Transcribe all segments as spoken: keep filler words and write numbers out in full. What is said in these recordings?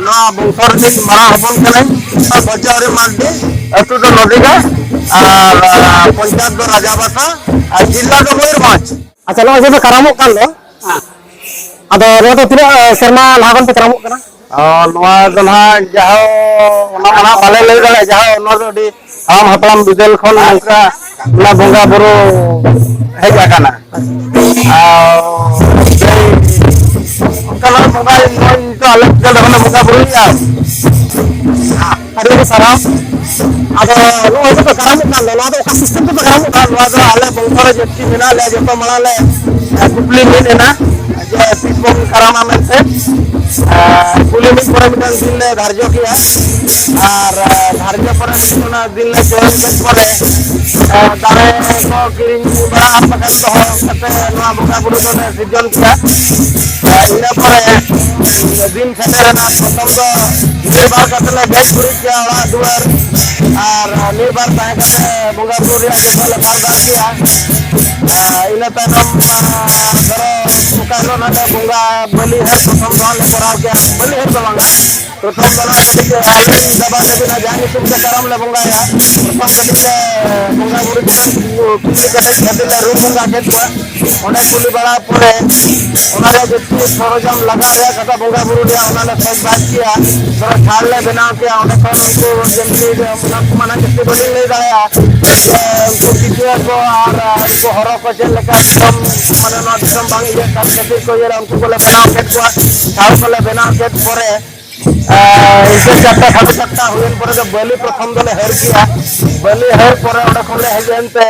ᱱᱚᱣᱟ ᱵᱚᱝᱥᱚ ᱨᱤᱱᱤᱡ ᱢᱟᱨᱟᱝ ᱦᱚᱯᱚᱱ ᱠᱟᱹᱱᱟᱹᱧ᱾ ᱵᱚᱪᱚᱦᱚᱨᱤ ᱢᱟᱨᱰᱤ, ᱟᱹᱛᱩ ᱫᱚ ᱱᱚᱫᱤᱜᱟ, ᱟᱨ ᱯᱚᱧᱪᱟᱭᱮᱛ ᱫᱚ ᱨᱟᱡᱟᱵᱟᱥᱟ, ᱟᱨ ᱡᱤᱞᱟ ᱫᱚ ᱢᱚᱭᱩᱨᱵᱷᱚᱸᱡᱽ᱾ ᱟᱪᱪᱷᱟ, ᱱᱚᱜᱼᱚᱭ ᱡᱮ ᱯᱮ ᱠᱟᱨᱟᱢᱚᱜ ᱠᱟᱱ ᱫᱚ, ᱟᱫᱚ ᱱᱚᱣᱟ ᱫᱚ ᱛᱤᱱᱟᱹᱜ ᱥᱮᱨᱢᱟ ᱞᱟᱦᱟ ᱠᱷᱚᱱ ᱯᱮ ᱠᱟᱨᱟᱢᱚᱜ ᱠᱟᱱᱟ? ᱚ, ᱱᱚᱣᱟ ᱫᱚ ᱱᱟᱦᱟᱜ ᱡᱟᱦᱟᱸ, ᱚᱱᱟ ᱢᱟ ᱱᱟᱦᱟᱜ ᱵᱟᱞᱮ ᱞᱟᱹᱭ ᱫᱟᱲᱮᱭᱟᱜᱼᱟ, ᱡᱟᱦᱟᱸ ᱚᱱᱟ ᱫᱚ ᱟᱹᱰᱤ ᱦᱟᱲᱟᱢ ᱦᱟᱯᱲᱟᱢ ᱵᱤᱫᱟᱹᱞ ᱠᱷᱚᱱ ᱱᱚᱝᱠᱟ ᱚᱱᱟ ᱵᱚᱸᱜᱟ ᱵᱩᱨᱩ ᱦᱮᱡ ᱟᱠᱟᱱᱟ᱾ ᱟᱨ ᱚᱱᱠᱟᱱᱟᱜ ᱵᱚᱸᱜᱟ ᱱᱚᱜᱼᱚᱭ ᱱᱤᱛᱚᱜ ᱟᱞᱮ ᱵᱤᱫᱟᱹᱞ ᱫᱚ ᱵᱟᱞᱮ ᱵᱚᱸᱜᱟ ᱵᱩᱨᱩᱭᱮᱫᱼᱟ᱾ ᱟᱹᱰᱤ ᱟᱹᱰᱤ ᱥᱟᱨᱦᱟᱣ᱾ ᱟᱫᱚ ᱱᱚᱜᱼᱚᱭ ᱡᱮ ᱯᱮ ᱠᱟᱨᱟᱢᱚᱜ ᱠᱟᱱ ᱫᱚ, ᱱᱚᱣᱟ ᱫᱚ ᱚᱠᱟ system ᱛᱮᱯᱮ ᱠᱟᱨᱟᱢᱚᱜ ᱠᱟᱱᱟ? ᱱᱚᱣᱟ ᱫᱚ ᱟᱞᱮ ᱵᱚᱝᱥᱚ ᱨᱮ ᱡᱟᱹᱥᱛᱤ ᱢᱮᱱᱟᱜ ᱞᱮᱭᱟ, ᱡᱚᱛᱚ ᱢᱟᱲᱟᱝ ᱞᱮ, ᱮ, ᱠᱩᱯᱞᱤ ᱢᱤᱫ ᱮᱱᱟ ᱡᱮ ᱛᱤᱥ ᱵᱚᱱ ᱠᱟᱨᱟᱢᱟ ᱢᱮᱱᱛᱮ᱾ ᱮ, ᱠᱩᱞᱤ ᱢᱤᱫ ᱯᱚᱨᱮ ᱢᱤᱫᱴᱟᱝ ᱫᱤᱱ ᱞᱮ ᱫᱷᱟᱨᱡᱚ ᱠᱮᱜᱼᱟ, ᱟᱨ, ᱮ, ᱫᱷᱟᱨᱡᱚ ᱯᱚᱨᱮ ᱚᱱᱟ ᱫᱤᱱ ᱞᱮ ᱪᱚᱭᱚᱱ ᱠᱮᱫ ᱯᱚᱨᱮ, ᱮ, ᱫᱟᱲᱮ ᱠᱚ ᱠᱤᱨᱤᱧ ᱵᱟᱲᱟ ᱟᱨ ᱵᱟᱠᱷᱟᱱ ᱫᱚᱦᱚ ᱠᱟᱛᱮ ᱱᱚᱣᱟ ᱵᱚᱸᱜᱟ ᱵᱩᱨᱩ ᱫᱚᱞᱮ ᱥᱤᱨᱡᱚᱱ ᱠᱮᱜᱼᱟ᱾ ᱟᱨ ᱤᱱᱟᱹ ᱯᱚᱨᱮ ᱫᱤᱱ ᱥᱮᱴᱮᱨᱮᱱᱟ, ᱯᱨᱚᱛᱷᱚᱢ ᱫᱚ ᱱᱤᱨᱵᱟᱨ ᱠᱟᱛᱮ ᱞᱮ ᱜᱮᱡ ᱜᱩᱨᱤᱡ ᱠᱮᱜᱼᱟ ᱚᱲᱟᱜ ᱫᱩᱣᱟᱹᱨ, ᱟᱨ ᱱᱤᱨᱵᱟᱨ ᱛᱟᱦᱮᱸ ᱠᱟᱛᱮ ᱵᱚᱸᱜᱟ ᱵᱩᱨᱩ ᱨᱮᱭᱟᱜ ᱡᱚᱛᱚ ᱞᱮ ᱵᱟᱨ ᱫᱟᱜ ᱠᱮᱜᱼᱟ᱾ ᱟᱨ ᱤᱱᱟᱹ ᱛᱟᱭᱱᱚᱢ, ᱟᱨ ᱫᱷᱚᱨᱚ ᱚᱱᱠᱟ ᱦᱤᱞᱳᱜ ᱱᱟᱜ ᱵᱚᱸᱜᱟ ᱵᱟᱹᱞᱤ ᱦᱟᱹᱨ ᱯᱨᱚᱛᱷᱚᱢ ᱫᱚ ᱦᱟᱸᱜ ᱞᱮ ᱠᱚᱨᱟᱣ ᱠᱮᱜᱼᱟ, ᱵᱟᱹᱞᱤ ᱦᱟᱹᱨ ᱫᱚ ᱵᱟᱝᱟ, ᱯᱨᱚᱛᱷᱚᱢ ᱫᱚ ᱱᱟᱦᱟᱜ ᱠᱟᱹᱴᱤᱡ ᱟᱹᱞᱤᱧ ᱵᱟᱵᱟ ᱛᱟᱹᱠᱤᱱᱟᱜ ᱡᱟᱦᱟᱸ ᱧᱩᱛᱩᱢ ᱛᱮ ᱠᱟᱨᱟᱢ ᱞᱮ ᱵᱚᱸᱜᱟᱭᱟ, ᱯᱨᱚᱛᱷᱚᱢ ᱠᱟᱹᱴᱤᱡ ᱞᱮ ᱵᱚᱸᱜᱟ ᱵᱩᱨᱩ ᱴᱷᱮᱱ ᱠᱩᱞᱤ ᱠᱟᱛᱮ ᱠᱟᱹᱴᱤᱡ ᱞᱮ ᱨᱩᱢ ᱵᱚᱸᱜᱟ ᱠᱮᱫ ᱠᱚᱣᱟ᱾ ᱚᱸᱰᱮ ᱠᱩᱞᱤ ᱵᱟᱲᱟ ᱯᱚᱨᱮ ᱚᱱᱟ ᱨᱮ ᱡᱟᱹᱥᱛᱤ ᱥᱚᱨᱚᱡᱟᱢ ᱞᱟᱜᱟᱣ ᱨᱮᱭᱟᱜ ᱠᱟᱛᱷᱟ, ᱵᱚᱸᱜᱟ ᱵᱩᱨᱩ ᱨᱮᱭᱟᱜ ᱚᱱᱟ ᱞᱮ ᱥᱟᱡᱽ ᱵᱟᱡᱽ ᱠᱮᱜᱼᱟ, ᱛᱷᱚᱲᱟ ᱪᱷᱟᱲ ᱞᱮ ᱵᱮᱱᱟᱣ ᱠᱮᱜᱼᱟ᱾ ᱚᱸᱰᱮ ᱠᱷᱚᱱ ᱩᱱᱠᱩ ᱡᱮᱢᱱᱤ ᱚᱱᱟ ᱠᱚ ᱢᱟᱱᱟ ᱡᱟᱹᱥᱛᱤ ᱵᱟᱹᱞᱤᱧ ᱞᱟᱹᱭ ᱫᱟᱲᱮᱭᱟᱜᱼᱟ, ᱡᱮ ᱩᱱᱠᱩ ᱠᱤᱪᱩᱣᱟᱹ ᱠᱚ ᱟᱨ ᱩᱱᱠᱩ ᱦᱚᱨᱚ ᱠᱚ ᱪᱮᱫ ᱞᱮᱠᱟ ᱮᱠᱫᱚᱢ ᱢᱟᱱᱮ ᱱᱚᱣᱟ ᱫᱤᱥᱚᱢ ᱵᱟᱝ ᱤᱭᱟᱹᱜ ᱠᱟᱱ ᱠᱷᱟᱹᱛᱤᱨ ᱠᱚ ᱤᱭᱟᱹ ᱞᱮᱫᱟ, ᱩᱱᱠᱩ ᱠᱚᱞᱮ ᱵᱮᱱᱟᱣ ᱠᱮᱫ ᱠᱚᱣᱟ᱾ ᱪᱷᱟᱲ ᱠᱚᱞᱮ ᱵᱮᱱᱟᱣ ᱠᱮᱫ ᱯᱚᱨᱮ, ᱟᱨ ᱤᱱᱠᱟᱹ ᱪᱟᱨᱴᱟ ᱥᱟᱲᱮ ᱪᱟᱨᱴᱟ ᱦᱩᱭᱮᱱ ᱯᱚᱨᱮ ᱫᱚ ᱵᱟᱹᱞᱤ ᱯᱨᱚᱛᱷᱚᱢ ᱫᱚᱞᱮ ᱦᱟᱹᱨ ᱠᱮᱜᱼᱟ᱾ ᱵᱟᱹᱞᱤ ᱦᱟᱹᱨ ᱯᱚᱨᱮ ᱚᱸᱰᱮ ᱠᱷᱚᱱ ᱞᱮ ᱦᱮᱡ ᱮᱱ ᱛᱮ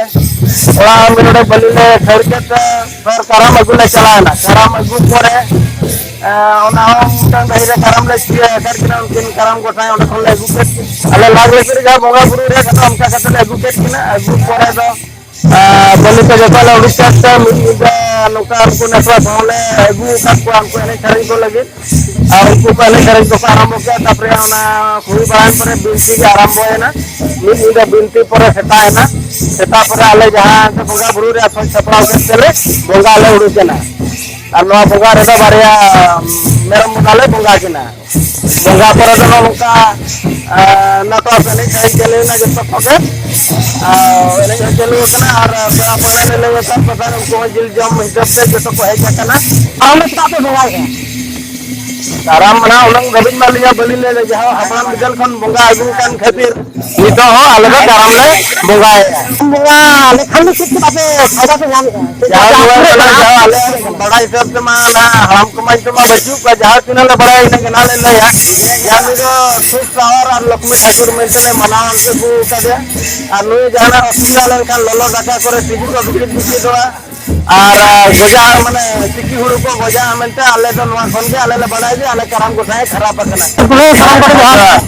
ᱚᱲᱟᱜ ᱢᱤᱫ ᱱᱚᱰᱮ ᱵᱟᱹᱞᱤ ᱞᱮ ᱠᱷᱟᱹᱲ ᱠᱮᱫ ᱛᱮ ᱯᱷᱮᱨ ᱠᱟᱨᱟᱢ ᱟᱹᱜᱩ ᱞᱮ ᱪᱟᱞᱟᱣ ᱮᱱᱟ᱾ ᱠᱟᱨᱟᱢ ᱟᱹᱜᱩ ᱯᱚᱨᱮ, ᱮ, ᱚᱱᱟ ᱦᱚᱸ ᱢᱤᱫᱴᱟᱝ ᱰᱟᱹᱦᱤ ᱨᱮ ᱠᱟᱨᱟᱢ ᱞᱮ ᱪᱤᱭᱟᱹ ᱟᱠᱟᱫ ᱠᱤᱱᱟ, ᱩᱱᱠᱤᱱ ᱠᱟᱨᱟᱢ ᱜᱚᱴᱟᱭ ᱚᱸᱰᱮ ᱠᱷᱚᱱ ᱞᱮ ᱟᱹᱜᱩ ᱠᱮᱫ ᱠᱤᱱᱟ᱾ ᱟᱞᱮ ᱞᱟᱜᱽ ᱞᱮ ᱡᱟᱦᱟᱸ ᱵᱚᱸᱜᱟ ᱵᱩᱨᱩ ᱨᱮᱭᱟᱜ ᱠᱟᱛᱷᱟ, ᱚᱱᱠᱟ ᱠᱟᱛᱮ ᱞᱮ ᱟᱹᱜᱩ ᱠᱮᱫ ᱠᱤᱱᱟ᱾ ᱟᱹᱜᱩ ᱯᱚᱨᱮ ᱫᱚ ᱟᱨ ᱵᱟᱹᱞᱤ ᱠᱚ ᱡᱚᱛᱚ ᱞᱮ ᱩᱰᱩᱠ ᱠᱮᱫ ᱛᱮ ᱢᱤᱫ ᱧᱤᱫᱟᱹ ᱱᱚᱝᱠᱟ ᱩᱱᱠᱩ ᱱᱮᱥᱣᱟ ᱠᱚᱦᱚᱸ ᱞᱮ ᱟᱹᱜᱩ ᱟᱠᱟᱫ ᱠᱚᱣᱟ ᱩᱱᱠᱩ ᱮᱱᱮᱡ ᱥᱮᱨᱮᱧ ᱠᱚ ᱞᱟᱹᱜᱤᱫ᱾ ᱟᱨ ᱩᱱᱠᱩ ᱠᱚ ᱮᱱᱮᱡ ᱥᱮᱨᱮᱧ ᱠᱚᱠᱚ ᱟᱨᱟᱢᱵᱚ ᱠᱮᱫᱟ᱾ ᱛᱟᱨᱯᱚᱨᱮ ᱚᱱᱟ ᱦᱩᱭ ᱵᱟᱲᱟᱭᱮᱱ ᱯᱚᱨᱮ ᱵᱤᱱᱛᱤ ᱜᱮ ᱟᱨᱟᱢᱵᱚᱭᱮᱱᱟ᱾ ᱢᱤᱫ ᱧᱤᱫᱟᱹ ᱵᱤᱱᱛᱤ ᱯᱚᱨᱮ ᱥᱮᱛᱟᱜ ᱮᱱᱟ᱾ ᱥᱮᱛᱟᱜ ᱯᱚᱨᱮ ᱟᱞᱮ ᱡᱟᱦᱟᱸ ᱵᱚᱸᱜᱟ ᱵᱩᱨᱩ ᱨᱮᱭᱟᱜ ᱥᱟᱡᱽ ᱥᱟᱯᱲᱟᱣ ᱠᱮᱫ ᱛᱮᱞᱮ ᱵᱚᱸᱜᱟ ᱞᱮ ᱩᱰᱩᱠ ᱮᱱᱟ᱾ ᱟᱨ ᱱᱚᱣᱟ ᱵᱚᱸᱜᱟ ᱨᱮᱫᱚ ᱵᱟᱨᱭᱟ ᱢᱮᱨᱚᱢ ᱵᱚᱸᱜᱟ ᱞᱮ ᱵᱚᱸᱜᱟ ᱠᱤᱱᱟ᱾ ᱵᱚᱸᱜᱟ ᱯᱚᱨᱮ ᱫᱚ ᱱᱚᱜᱼᱚ ᱱᱚᱝᱠᱟ, ᱟᱨ, ᱱᱟᱴᱚᱠ ᱮᱱᱮᱡ ᱥᱮᱨᱮᱧ ᱪᱟᱹᱞᱩᱭᱮᱱᱟ ᱡᱚᱛᱚ ᱠᱚᱜᱮ᱾ ᱟᱨ ᱮᱱᱮᱡ ᱦᱚᱸ ᱪᱟᱹᱞᱩ ᱟᱠᱟᱱᱟ ᱟᱨ ᱯᱮᱲᱟ ᱯᱟᱹᱲᱦᱟᱹ ᱞᱮ ᱞᱟᱹᱭ ᱟᱠᱟᱫ ᱠᱚ ᱛᱟᱦᱮᱸᱫ, ᱩᱱᱠᱩ ᱦᱚᱸ ᱡᱤᱞ ᱡᱚᱢ ᱦᱤᱥᱟᱹᱵ ᱛᱮ ᱡᱚᱛᱚ ᱠᱚ ᱦᱮᱡ ᱟᱠᱟᱱᱟ᱾ ᱟᱨ ᱚᱱᱟ ᱪᱮᱫᱟᱜ ᱯᱮ ᱵᱚᱸᱜᱟᱭᱮᱫᱼᱟ? ᱠᱟᱨᱟᱢ ᱢᱟᱱᱟ ᱩᱱᱟᱹᱝ ᱫᱷᱟᱹᱵᱤᱡ ᱢᱟ ᱟᱹᱞᱤᱧ ᱦᱚᱸ ᱵᱟᱹᱞᱤᱧ ᱞᱟᱹᱭ ᱫᱟ, ᱡᱟᱦᱟᱸ ᱦᱟᱯᱲᱟᱢ ᱵᱤᱫᱟᱹᱞ ᱠᱷᱚᱱ ᱵᱚᱸᱜᱟ ᱟᱹᱜᱩ ᱠᱟᱱ ᱠᱷᱟᱹᱛᱤᱨ ᱱᱤᱛᱚᱜ ᱦᱚᱸ ᱟᱞᱮ ᱫᱚ ᱠᱟᱨᱟᱢ ᱞᱮ ᱵᱚᱸᱜᱟᱭᱮᱫᱼᱟ᱾ ᱵᱚᱸᱜᱟ ᱞᱮᱠᱷᱟᱱ ᱫᱚ ᱪᱮᱫ ᱪᱮᱫ ᱟᱯᱮ ᱯᱷᱟᱭᱫᱟ ᱯᱮ ᱧᱟᱢᱮᱫᱼᱟ? ᱪᱮᱫ ᱡᱟᱦᱟᱸ ᱪᱮᱫ ᱵᱚᱸᱜᱟ ᱟᱯᱮ ᱠᱟᱱᱟ, ᱡᱟᱦᱟᱸ ᱟᱞᱮ ᱵᱟᱲᱟᱭ ᱦᱤᱥᱟᱹᱵ ᱛᱮᱢᱟ ᱱᱟᱦᱟᱜ ᱦᱟᱲᱟᱢ ᱠᱚᱢᱟ ᱱᱤᱛᱚᱜ ᱢᱟ ᱵᱟᱹᱪᱩᱜ ᱠᱚᱣᱟ, ᱡᱟᱦᱟᱸ ᱛᱤᱱᱟᱹᱜ ᱞᱮ ᱵᱟᱲᱟᱭᱟ ᱤᱱᱟᱹᱜ ᱜᱮ ᱱᱟᱦᱟᱜ ᱞᱮ ᱞᱟᱹᱭᱟ᱾ ᱡᱟᱦᱟᱸ ᱱᱩᱭ ᱫᱚ ᱥᱩᱠ ᱥᱟᱶᱟᱨ ᱟᱨ ᱞᱚᱠᱷᱢᱤ ᱴᱷᱟᱹᱠᱩᱨ ᱢᱮᱱᱛᱮ ᱞᱮ ᱢᱟᱱᱟᱣ ᱟᱹᱜᱩ ᱟᱠᱟᱫᱮᱭᱟ᱾ ᱟᱨ ᱱᱩᱭ ᱡᱟᱦᱟᱱᱟᱜ ᱚᱥᱩᱵᱤᱫᱷᱟ ᱞᱮᱱᱠᱷᱟᱱ ᱞᱚᱞᱚ ᱫᱟᱠᱟ ᱠᱚᱨᱮ ᱛᱤᱡᱩ ᱠᱚ ᱵᱤᱠᱤᱴ ᱵᱤᱠᱤᱴᱚᱜᱼᱟ᱾ ᱟᱨ, ᱟᱨ ᱜᱚᱡᱟ, ᱢᱟᱱᱮ ᱛᱤᱠᱤ ᱦᱩᱲᱩ ᱠᱚ ᱜᱚᱡᱟ ᱢᱮᱱᱛᱮ ᱟᱞᱮ ᱫᱚ ᱱᱚᱣᱟ ᱠᱷᱚᱱ ᱜᱮ ᱟᱞᱮ ᱞᱮ ᱵᱟᱲᱟᱭ ᱡᱮ ᱟᱞᱮ ᱠᱟᱨᱟᱢ ᱜᱚᱸᱥᱟᱭ ᱮ ᱠᱷᱟᱨᱟᱯ ᱟᱠᱟᱱᱟ᱾ ᱯᱩᱨᱟᱹ ᱠᱟᱨᱟᱢ ᱜᱚᱸᱥᱟᱭ ᱫᱚ ᱵᱟᱝ?